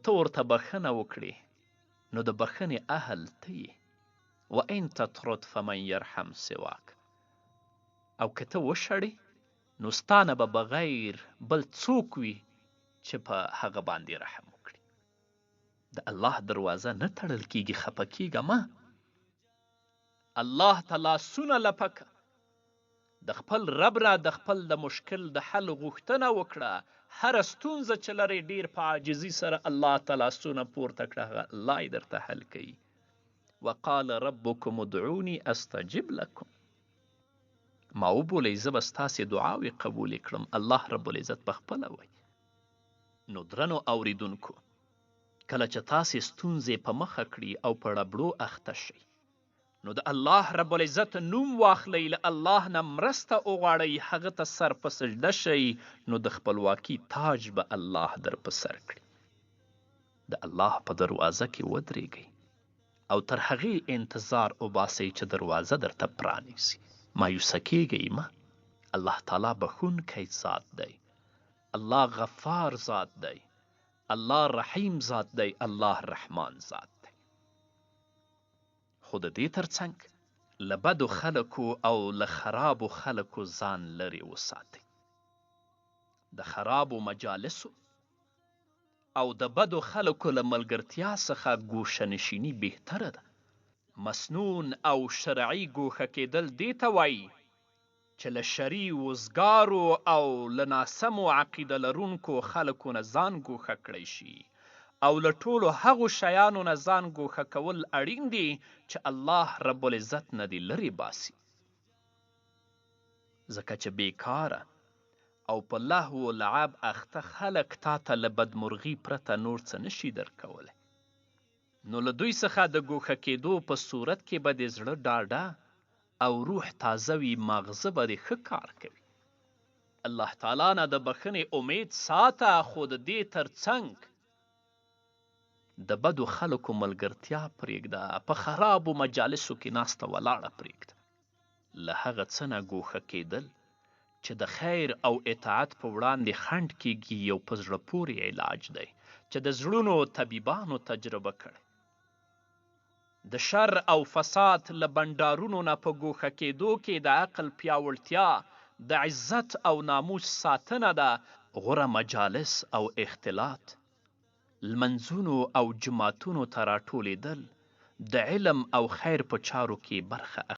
ته ورته بښنه وکړې نو د بښنې اهل ته یې. وان تطرد فمن یرحم سواک، او که ته وشړې نو ستا نه به بغیر بل څوک وي چې په هغه باندې رحم وکړي. د الله دروازه نه تړل کیږي، خپه کیږه مه. الله ته لاسونه لپه که، د خپل رب نه د خپل د مشکل د حل غوښتنه وکړه، هره ستونزه چې لرې ډیر په عاجزي سره الله ته لاسونه پورته کړه، هغه الله یې درته حل کوي. وقال ربکم ادعوني استجب لکم، ما وبولئ زه به ستاسې دعاوې قبولې کړم، الله رب العزت په خپله وایي. نو درنو اوریدونکو، کله چې تاسې ستونزې په مخه کړي او په ربړو اخته شئ نو د الله رب العزت نوم واخلئ، له الله نه مرسته وغواړئ، هغه ته سر په سجده شئ، نو د خپلواکي تاج به الله در په سر کړي. د الله په دروازه کې ودرېږئ او تر هغې انتظار وباسئ چې دروازه درته پرانیزي. مایوسه کیږئ مه، الله تعالی بښونکی ذات دی، الله غفار ذات دی، الله رحیم ذات دی، الله رحمان ذات دی. خو د دې ترڅنګ له بدو خلکو او له خرابو خلکو ځان لرې وساتئ. د خرابو مجالسو او د بدو خلکو له ملګرتیا څخه ګوشه نشیني بهتره ده. مسنون او شرعي ګوښه کېدل دې ته وایي چې له شري وزګارو او له ناسمو عقیده لرونکو خلکو نه ځان ګوښه کړی شي او له ټولو هغو شیانو نه ځان ګوښه کول اړین دي چې الله رب العزت نه دې لرې باسي، ځکه چې بېکاره او په لهو و لعب اخته خلک تا ته له بدمرغي پرته نور څه نه شي درکولی. نو له دوی څخه د ګوښه کېدو په صورت کې به دې زړه ډاډه او روح تازه وي، ماغزه به دې ښه کار کوي. الله تعالی نه د بښنې امید ساته، خو د دې تر څنګ د بدو خلکو ملګرتیا پرېږده، په خرابو مجالسو کې ناسته ولاړه پرېږده. له هغه څه نه ګوښه کېدل چې د خیر او اطاعت په وړاندې خنډ کېږي یو په زړه پورې علاج دی چې د زړونو طبیبانو تجربه کړی. د شر او فساد له بنډارونو نه په ګوښه کېدو کې د عقل پیاوړتیا، د عزت او ناموس ساتنه ده. غوره مجالس او اختلاط، لمنځونو او جوماتونو ته راټولېدل، د علم او خیر په چارو کې برخه اخیستل.